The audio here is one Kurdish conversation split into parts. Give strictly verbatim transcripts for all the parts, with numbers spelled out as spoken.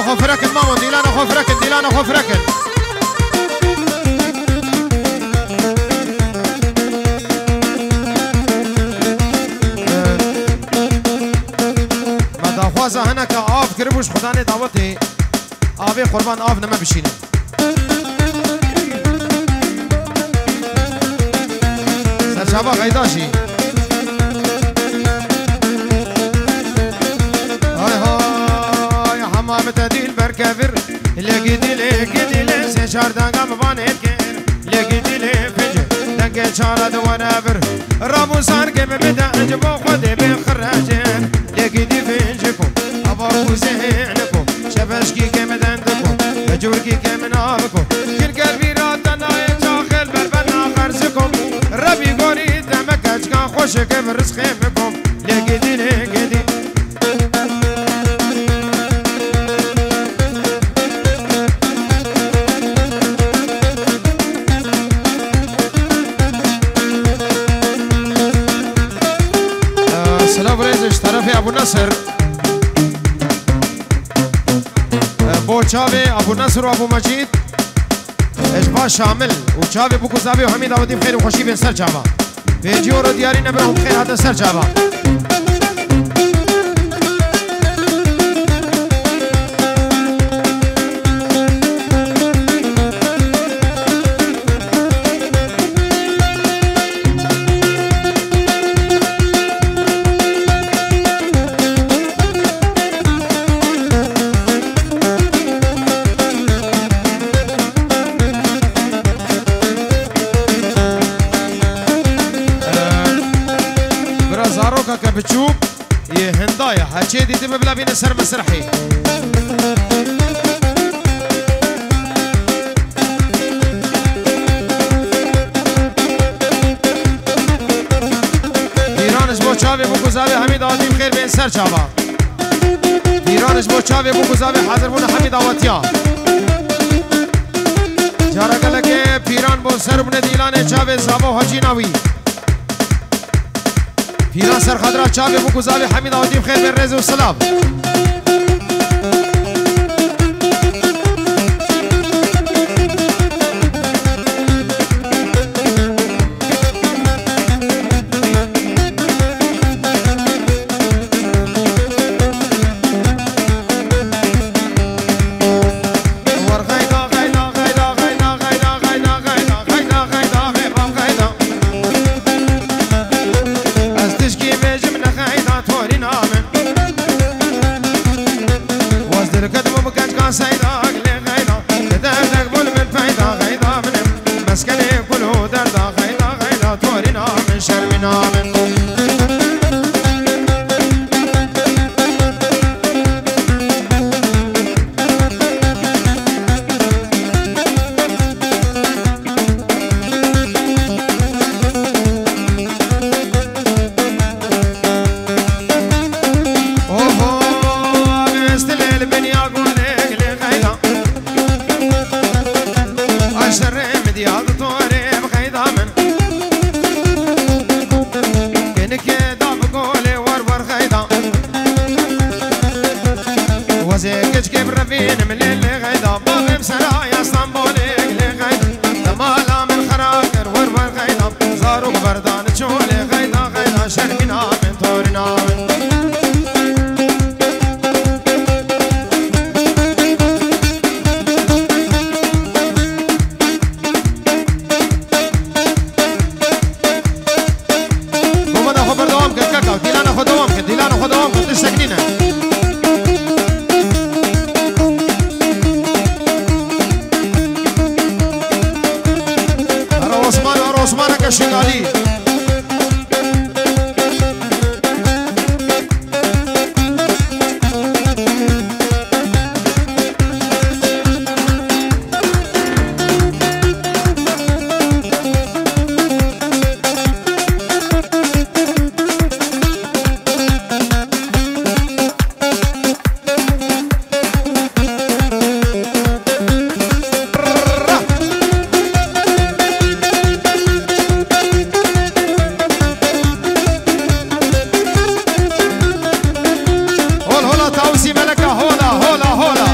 Xwe firekin mamo, dîlana xwe firekin, dîlana xwe firekin. Me daxwaza hineke av kiribû ji Xudanê dawetê. Avê qurban av nime bişînin. Serçava qeyda jî. Hay hay, hemam te dîl berkevir. Lê gidî, lê gidî, lê sê çar danga min vanê kir. Lê gidî, lê fic, dengê çara di were vir. Rabû sar ke min bide, ez ji bo Xwedê bê xirrecin. Lê gidî finciko, ava ku zêniko, şebeşkî ke min dendiko, vecûrkî ke min aviko. Kin ker vîra te nayê çaxil berber naxerziko. Rebî gorî te me keçkan xweşike bi rizqê biko. Lê gidî, lê gidî. Silav rêz ji terefê Ebû Nesir. Bo çavê Ebû Nesir û Ebû Mecîd. Ji ba Şamil û çavê Bûk û Zavê û hemî dawetî bi xêr û xweşî bên ser çava. Vêdîyo ro diyarî nebin hûn bi xêr hatin ser çava. Bira zarokeke biçûk yê hinda ye. Heçê dîtî min bila bîne ser mesrehê. Pîran ji bo çavê Bûk û Zavê hemî dawetî bi xêr bên ser çava. Pîran ji bo çavê Bûk û Zavê hazir bûne hemî dawetiya. Cara gelekê pîran bo ser bûne dîlanê çavê zava û hecîna wî. Pîran ser xatira çavê Bûk û Zavê hemî dawetî bi xêr bên rêz û silav. Ez tişkî bêjim ne xeyda torîna min. Waz dirket bû bi keçka seyda gilê xeyda. Di derdek bû li min peyda xeyda min. Meskenê kul û derda xeyda xeyda torîna min şermîna min. Oho, avêstilê li biniya gulê gilê xeyda. Aşerê min diya di torê bi xeyda min. Kênikê da bi golê war war xeyda. Wezê keçikê bi revînim lê lê xeyda. Bavê bi seraya Stenbolê lê xeyda. Li mala min xera kir war war xeyda. Zarok berdan çolê xeyda xeyda. Şermîna min torîna min. Komada xwe berdewam ke keka, dîlana xwe dewam ke, dîlana xwe dewam ke, tiştek nîne. Ara Osman, ara Osman ke Şingalî. Hol hola Tawusî Meleka, hola, hola, hola.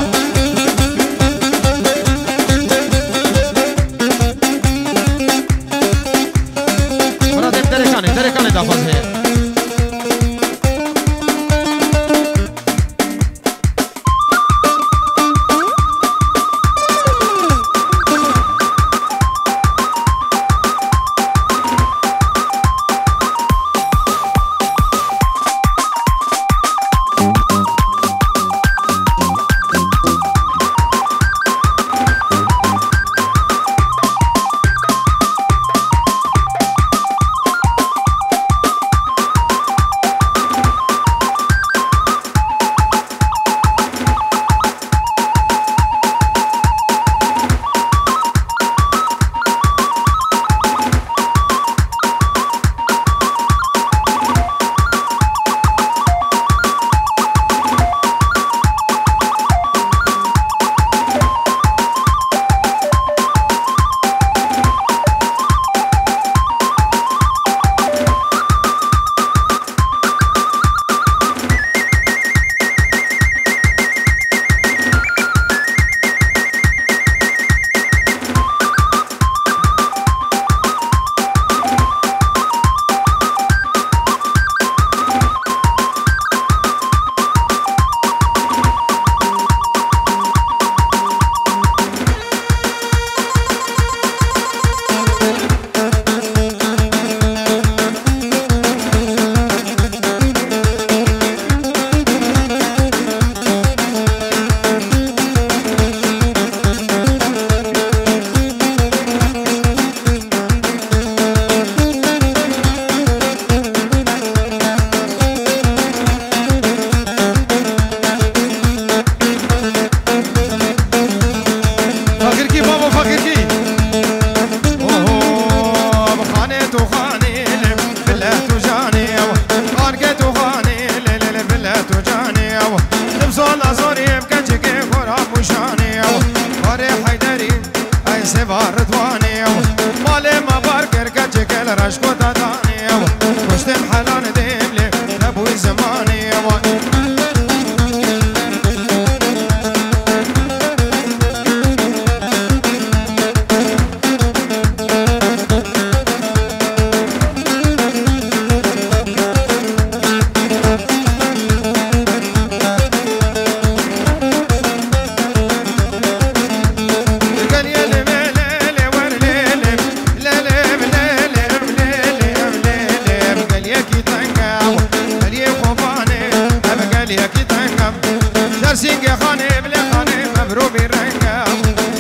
Dersîngê xanê, bilê xanê, mevrû bî renge.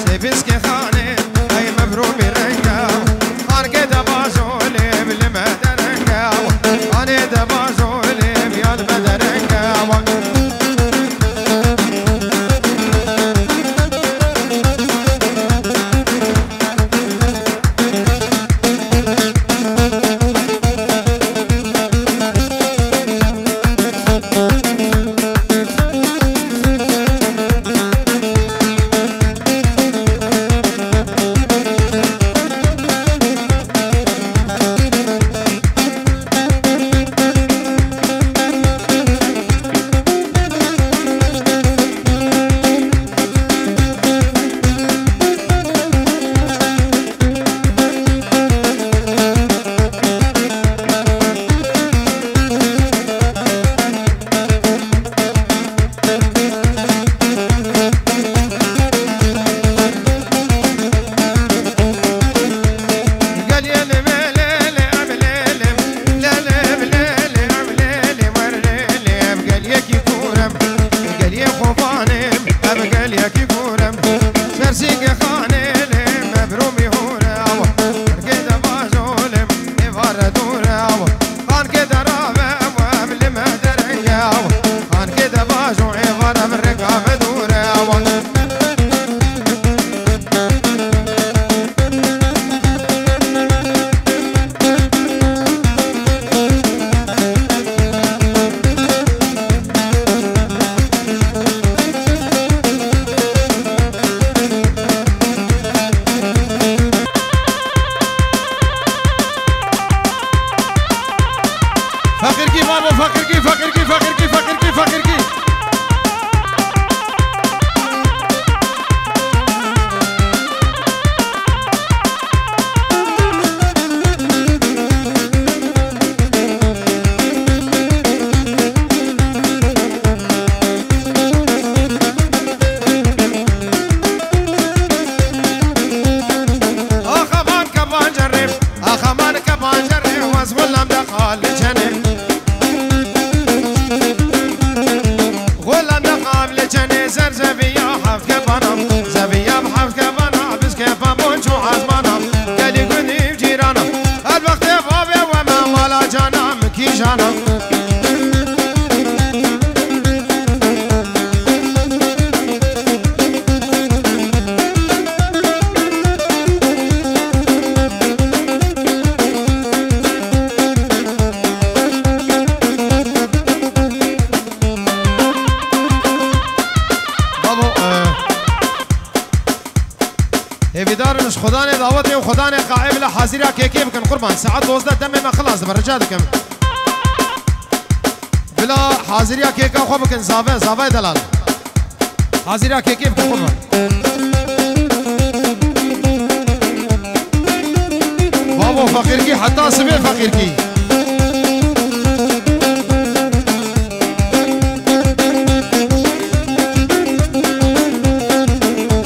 Sêbîskê xanê, ey mevrû bî renge. Xankê de bazo lê, bilê me derenge. Xanê de bazo lê, biyal me derenge. Geliyekî kûr im, ev geliyekî kûr im. Sersîngê xanê lê mebrûmî hûr e, awa. Ergê de bazo lê êvare dûr e, awa. Xankê de rave, ew li me derenge, awa. Xankê de bazo êvare bi rêka me dûr e, awa. Feqîrkî, babo, feqîrkî, feqîrkî, feqîrkî, feqîrkî, feqîrkî. Axa man ke pancerê, axa man ke pancerê, wez xulam de xal çenê. Xulam de xal çenê, ser zeviya heft kepana, zeviya heft kepana, biz kepa bonço azmana, gelî gundî cîrana, her wextê bavê we me mala cana, min kîjana. Babo, e, Hêvîdar in ji Xudanê dawetê û Xudanê qaê bila hazîra kêkê bikin qurban. Saet dozdeh demê me xilas dibe, rica dikim. Bila hazîriya kêka xwe bikin, zave, zavayê delal. Hazîriya kêkê bikin qurban. Bavo feqîrkî, heta sibê feqîrkî.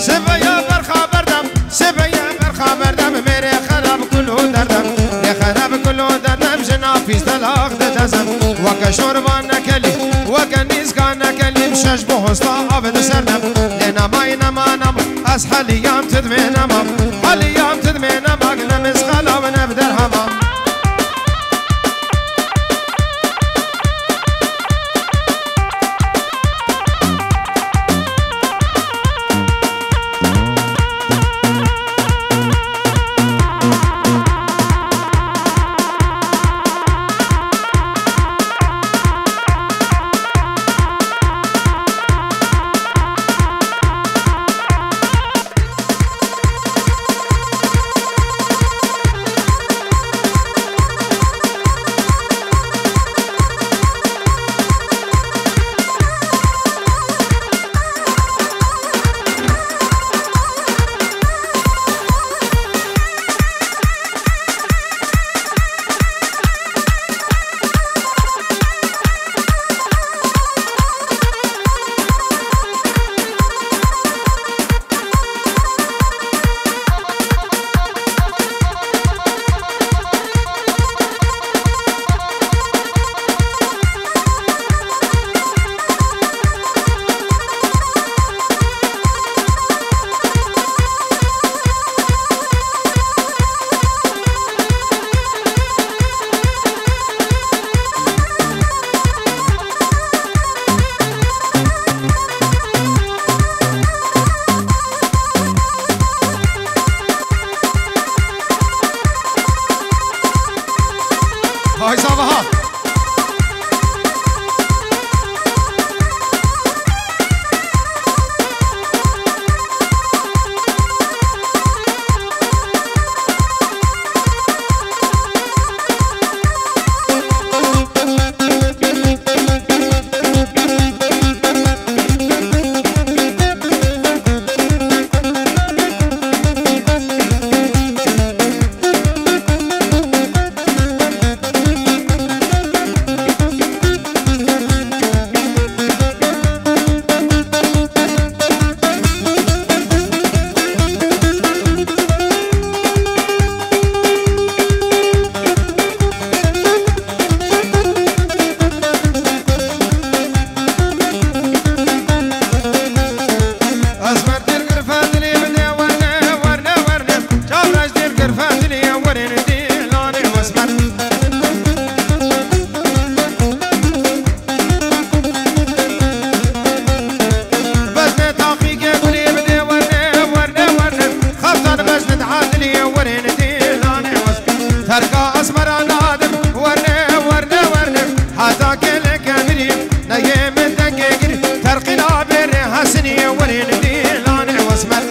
Sibeya berxa berdem, sibeya berxa berdem, mêrê xerab kul û derdem. Lê xerab kul û derdem, jina pîs delax didezem. Weke şorba nekelî, weke nîska nekelî, şeş bi hosta av di ser dem. Lê namayî nema nema, ez heliyam tu dimê nema. Heliyam tu dimê nema, ne mizxala û ne bi derhema. Neyê min dengê gir, terqîna bêrê hesinî, werên dîlanê wesmer.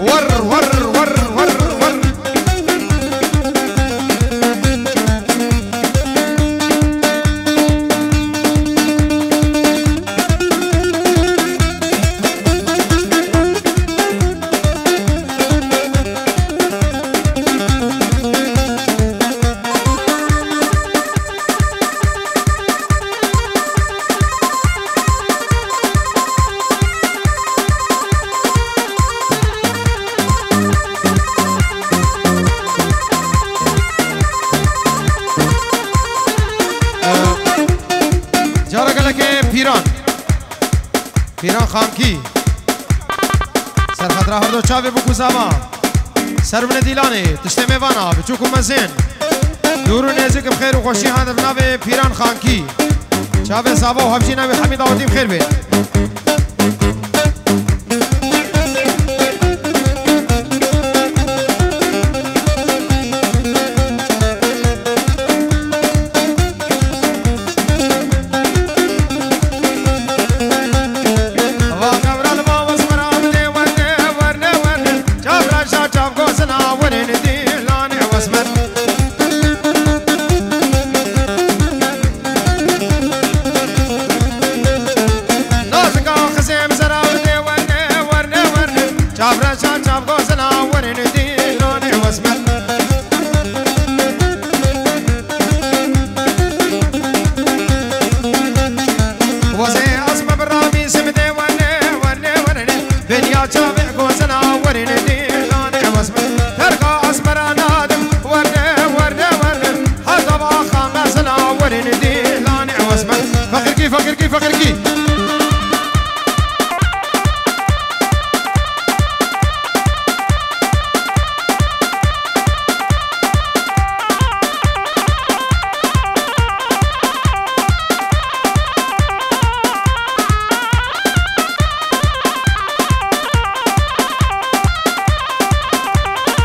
Wer, wer, wer, wer, wer. Cara gelekê Pîran. Pîran Xankî. Serxedra her do çavê bûk û zava. Ser binê dîlanê, tiştê mêvana, biçûk û mezin. Dûr û nêzik bi xêr û xweşî hate bi navê Pîran Xankî. Çavê zava û hevjîna wî hemî dawetî bi xêr bê. Çavra çav çav gozina werin dîlanê wesmer. Wazê asma biramî simdê werne, werne, werne. Benya çavê gozina werin dîlanê wesmer. Terka asmara nadim werne, werne, werne. Heta ba xamesina werin dîlanê wesmer. Feqîrkî, feqîrkî, feqîrkî.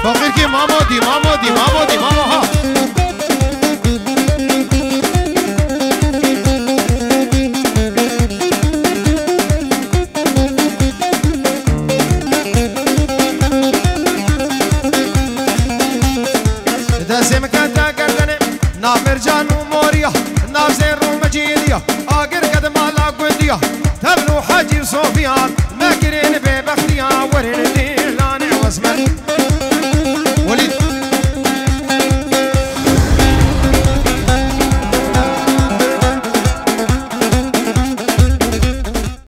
Feqîrkî mamo dî, mamo dî, mamo dî, mamo ha. Destê min kete gerdene, nav Mercan û Moriya, nav Zêr û Mecîdiya, agir ked mala gundiya, Tevl û Hecî Sofiyan.